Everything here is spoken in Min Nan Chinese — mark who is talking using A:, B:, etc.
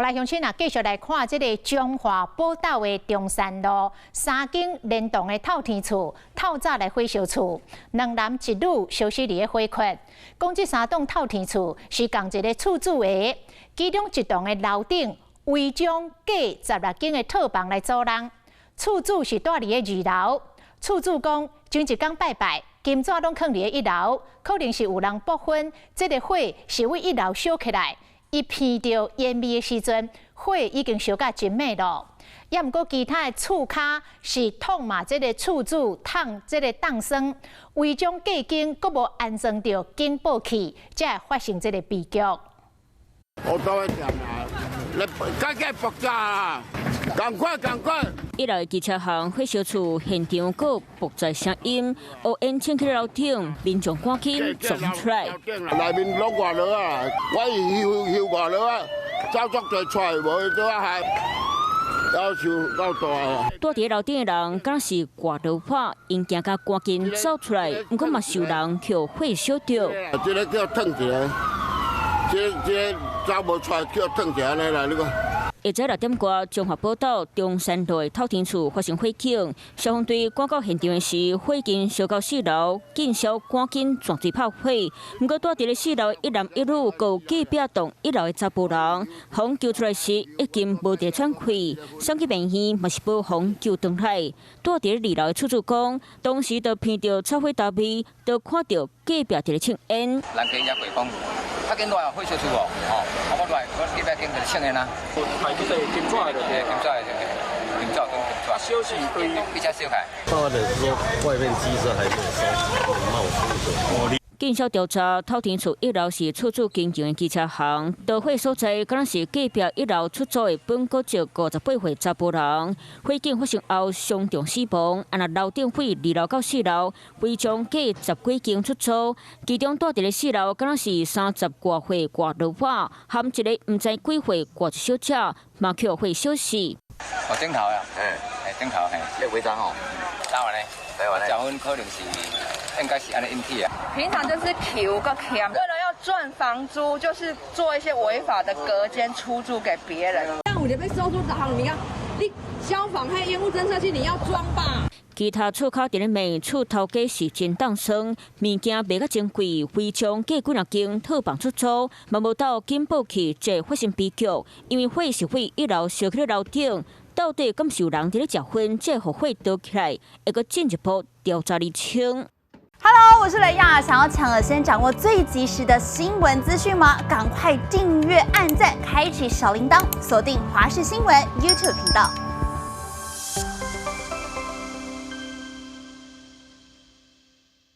A: 來鄉親啊，繼續來看這个彰化寶斗的中山路三間連棟的透天厝，透早來火燒厝，兩男一女燒死佇咧火窟。講這三棟透天厝是仝一个厝主的，其中一棟的樓頂違章蓋16間的套房來租人，厝主是蹛佇咧二樓。厝主講，前一工拜拜，金紙攏囥佇咧一樓，可能是有人駁薰，這个火是對一樓燒起來。伊鼻著煙味的時陣，火已經燒甲真猛咯。也毋過其他的厝跤是痛罵這个厝主燙這个凍霜，違章過間，閣無安裝著警報器，才會發生這个悲劇。
B: 我都會講啊，你趕緊爆炸啊！趕快趕快！
C: 一樓的機車行火燒厝現場閣爆炸聲音，烏煙衝起樓頂，民眾趕緊衝出來。
B: 內面攏外落啊，我是睺睺外落啊，走足濟出來，無這還夭壽夠大啊！
C: 蹛佇樓頂的人，敢若是掛落破，𪜶驚甲趕緊走出來，毋過嘛受人予火燒著。
B: 這个叫燙一下，這這个走無出來叫燙一下按呢來，你看。
C: 下晝6點外，彰化寶斗中山路的透天厝發生火警，消防隊趕到現場的時，火已經燒到四樓，警消趕緊斷水拍火。毋過蹛佇咧四樓一男一女，閣有隔壁棟一樓的查埔人，予救出來時已經無佇喘氣，送去病院嘛是無予救轉來。蹛佇咧二樓的厝主講，當時就鼻著臭火焦味，就看著隔壁佇咧抽煙。
D: 人家也過講，較緊落來火燒厝哦，吼，啊我落來，我隔壁間就抽煙啊。
E: 係叫做金紙的，
D: 對，金紙的，金紙跟金紙。
E: 燒是對
D: 比較燒開。
F: 報案的是說外面雞舍還沒有燒起，冒出的。
C: 警消調查，透天厝一樓是厝主經營的機車行，著火所在敢若是隔壁一樓出租的本國籍58歲查埔人。火警發生後，傷重死亡。啊若樓頂火二樓到四樓，違章蓋十幾間出租，其中蹛佇咧四樓敢若是30外歲外老闆，含一个毋知幾歲外籍小姐，嘛予火燒死。
D: 哦，頂頭啊，嗯，頂頭嘿，
G: 這違章哦，
D: 台灣的，
G: 台灣的，
D: 食薰可能是。應該是按呢引起啊。
H: 平常就是求個欠，為了要賺房租，就是做一些違法的隔間出租給別人。
I: 像有咧欲收租逐項物件，你消防彼煙霧偵測器你要裝吧？
C: 其他厝跤佇咧賣，厝頭家是真凍霜，物件賣甲真貴，違章蓋幾若間套房出租，嘛無鬥警報器，才會發生悲劇。因為火是對一樓燒起樓頂，到底敢是有人佇咧食薰，才會予火著起來？會閣進一步調查釐清。
J: Hello，我是雷亞，想要搶先掌握最及時的新聞資訊嗎？趕快訂閱、按讚、開啟小鈴鐺，鎖定華視新聞 YouTube 頻道。